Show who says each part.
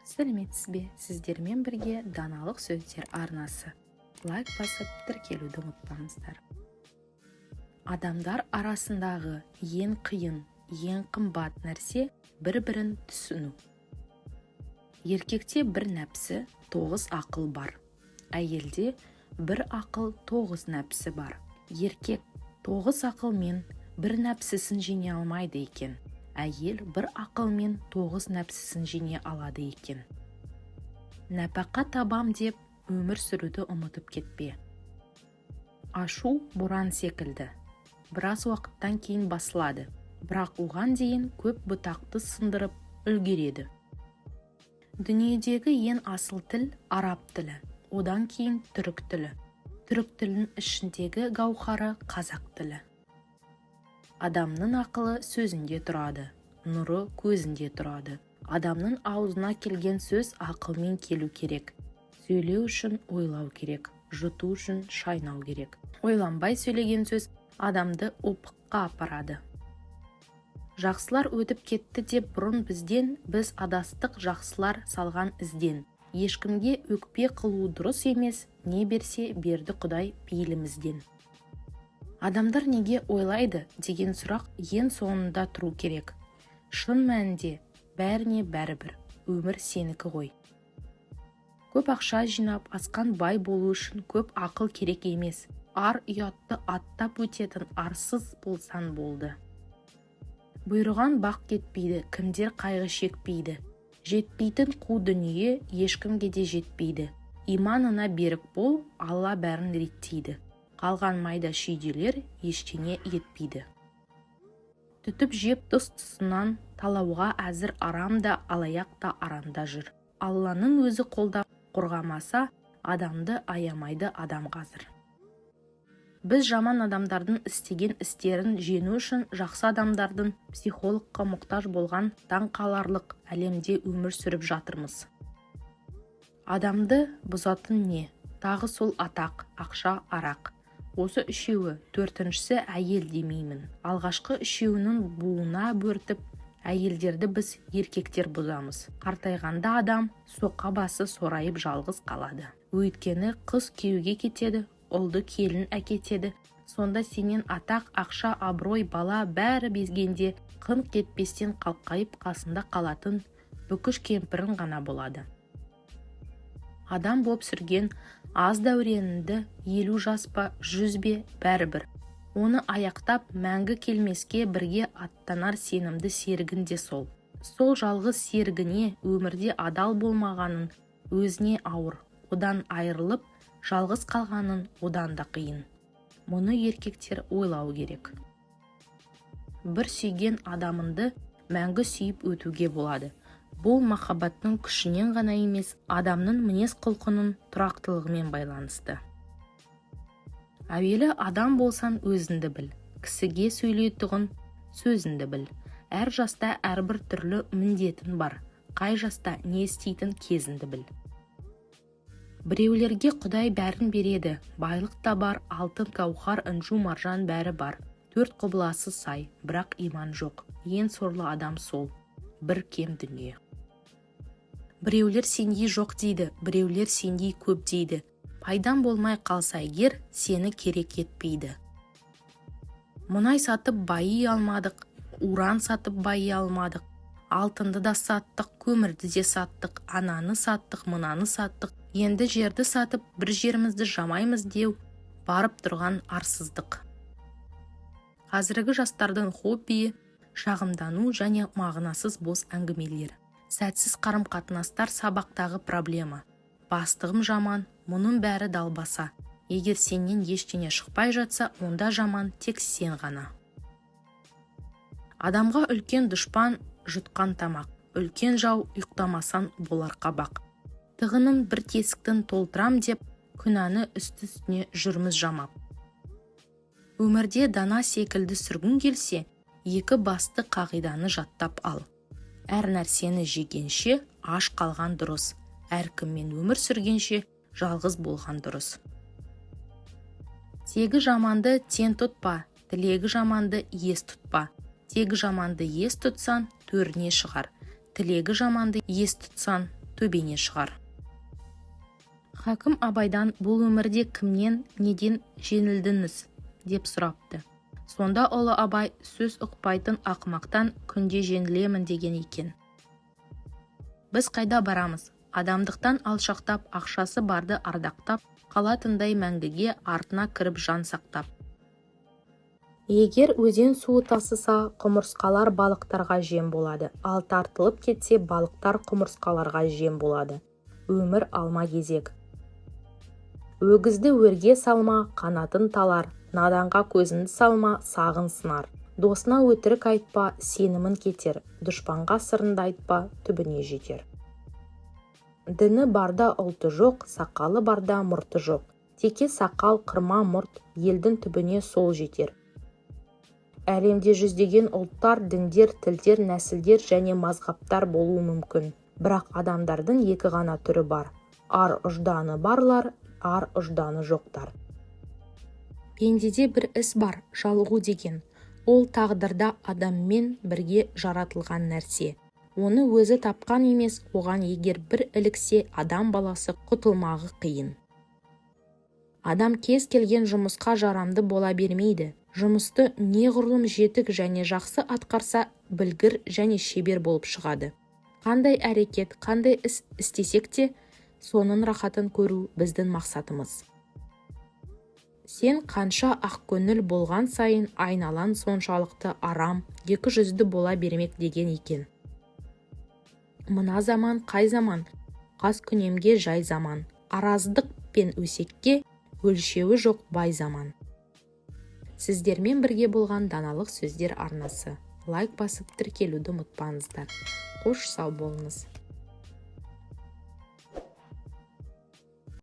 Speaker 1: Сәлеметсіз бе! Сіздермен бірге «Даналық сөздер» арнасы. Лайк басып, тіркелуді ұмытпаңыздар. Адамдар арасындағы ең қиын, ең қымбат нәрсе – бір-бірін түсіну. Еркекте бір нәпсі, тоғыз ақыл бар. Әйелде бір ақыл, тоғыз нәпсі бар. Еркек тоғыз ақылмен бір нәпсісін жеңе алмайды екен, әйел бір ақылмен тоғыз нәпсісін жеңе алады екен. Нәпақа табам деп, өмір сүруді ұмытып кетпе. Ашу боран секілді, біраз уақыттан кейін басылады, бірақ оған дейін көп бұтақты сындырып үлгереді. Дүниедегі ең асыл тіл – араб тілі, одан кейін түрік тілі, түрік тілінің ішіндегі гауһары – қазақ тілі. Адамның ақылы сөзінде тұрады, нұры көзінде тұрады. Адамның аузына келген сөз ақылмен келу керек. Сөйлеу үшін ойлау керек, жұту үшін шайнау керек. Ойланбай сөйлеген сөз адамды опыққа апарады. Жақсылар өтіп кетті деп бұрын бізден, біз адастық жақсылар салған ізден. Ешкімге өкпе қылу дұрыс емес, не берсе берді Құдай пейілімізден. Адамдар неге ойлайды деген сұрақ ең соңында тұру керек. Шын мәнінде бәріне бәрібір, өмір сенікі ғой. Көп ақша жинап, асқан бай болу үшін көп ақыл керек емес, ар ұятты аттап өтетін арсыз болсаң болды. Бұйырған бақ кетпейді, кімдер қайғы шекпейді? Жетпейтін қу дүние ешкімге де жетпейді. Иманына берік бол, Алла бәрін реттейді, қалған майда-шүйделер ештеңе етпейді. Түтіп жеп, тұс-тұсынан талауға әзір арам да, алаяқ та аранда жүр. Алланың өзі қолдап қорғамаса адамды, аямайды адам қазір. Біз жаман адамдардың істеген істерін жеңу үшін жақсы адамдардың психологқа мұқтаж болған таңқаларлық әлемде өмір сүріп жатырмыз. Адамды бұзатын не? Тағы сол атақ, ақша, арақ. Осы үшеуі, төртіншісі әйел демеймін. Алғашқы үшеуінің буына бөртіп, әйелдерді біз, еркектер, бұзамыз. Қартайғанда адам соқа басы сорайып жалғыз қалады. Өйткені қыз күйеуге кетеді, ұлды келін әкетеді. Сонда сенен атақ, ақша, абырой, бала, бәрі безгенде, қыңқ етпестен қалқайып қасында қалатын бүкіш кемпірің ғана болады. Адам боп сүрген аз дәуреніңді, 50 жас па, 100 бе, бәрібір, оны аяқтап, мәңгі келмеске бірге аттанар сенімді серігің де сол. Сол жалғыз серігіне өмірде адал болмағанын өзіне ауыр, одан айырылып, жалғыз қалғанын одан да қиын. Мұны еркектер ойлау керек. Бір сүйген адамыңды мәңгі сүйіп өтуге болады. Бұл махаббаттың күшінен ғана емес, адамның мінез-құлқының тұрақтылығымен байланысты. Әуелі адам болсаң, өзіңді біл, кісіге сөйлейтұғын сөзіңді біл. Әр жаста әрбір түрлі міндетің бар, қай жаста не істейтін кезіңді біл. Біреулерге Құдай бәрін береді: байлық та бар, алтын, гауһар, інжу маржан бәрі бар, төрт құбыласы сай, бірақ иман жоқ. Ең сорлы адам сол бір кем дүние. Біреулер сендей жоқ дейді, біреулер сендей көп дейді. Пайдаң болмай қалса егер, сені керек етпейді. Мұнай сатып байи алмадық, уран сатып байи алмадық, алтынды да саттық, көмірді де саттық, ананы саттық, мынаны саттық, енді жерді сатып, бір жерімізді жамаймыз деу барып тұрған арсыздық. Қазіргі жастардың хоббиі – шағымдану және мағынасыз бос әңгімелер. Сәтсіз қарым-қатынастар, сабақтағы проблема, бастығым жаман, мұның бәрі далбаса. Егер сенен ештеңе шықпай жатса, онда жаман тек сен ғана. Адамға үлкен дұшпан – жұтқан тамақ, үлкен жау – ұйықтамасаң болар қабақ. Тығынын бір тесіктің толтырам деп, күнәні үсті-үстіне жүрміз жамап. Өмірде дана секілді сүргің келсе, екі басты қағиданы жаттап ал: әр нәрсені жегенше, аш қалған дұрыс, әркіммен өмір сүргенше, жалғыз болған дұрыс. Тегі жаманды тең тұтпа, тілегі жаманды ес тұтпа. Тегі жаманды ес тұтсаң, төріне шығар, тілегі жаманды ес тұтсаң, Төбеңе шығар. Хакім Абайдан бұл өмірде кімнен, неден жеңілдіңіз деп сұрапты. Сонда ұлы Абай сөз ұқпайтын ақымақтан күнде жеңілемін деген екен. Біз қайда барамыз? Адамдықтан алшақтап, ақшасы барды ардақтап, қалатындай мәңгіге артына кіріп жан сақтап. Егер өзен суы тасыса, құмырсқалар балықтарға жем болады, ал тартылып кетсе, балықтар құмырсқаларға жем болады. Өмір алма-кезек. Өгізді өрге салма, қанатын талар, наданға көзіңді салма, сағын сынар. Досына өтірік айтпа, сенімін кетер, дұшпанға сырыңды айтпа, түбіне жетер. Діні барда ұлты жоқ, сақалы барда мұрты жоқ. Теке сақал, қырма мұрт, елдің түбіне сол жетер. Әлемде жүздеген ұлттар, діндер, тілдер, нәсілдер және мазхабтар болуы мүмкін. Бірақ адамдардың екі ғана түрі бар: ар-ұжданы барлар, ар-ұжданы жоқтар. Пендеде бір іс бар, жалығу деген. Ол тағдырда адаммен бірге жаратылған нәрсе. Оны өзі тапқан емес, оған егер бір іліксе, адам баласы құтылмағы қиын. Адам кез келген жұмысқа жарамды бола бермейді. Жұмысты неғұрлым жетік және жақсы атқарса, білгір және шебер болып шығады. Қандай әрекет, қандай іс істесек те, соның рахатын көру біздің мақсатымыз. Сен қанша ақкөңіл болған сайын, айналаң соншалықты арам, екі жүзді бола бермек деген екен. Мына заман қай заман? Қаскүнемге жай заман. Араздық пен өсекке өлшеуі жоқ бай заман. Сіздермен бірге болған Даналық сөздер арнасы. Лайк басып, тіркелуді ұмытпаңыздар. Қош, сау болыңыз.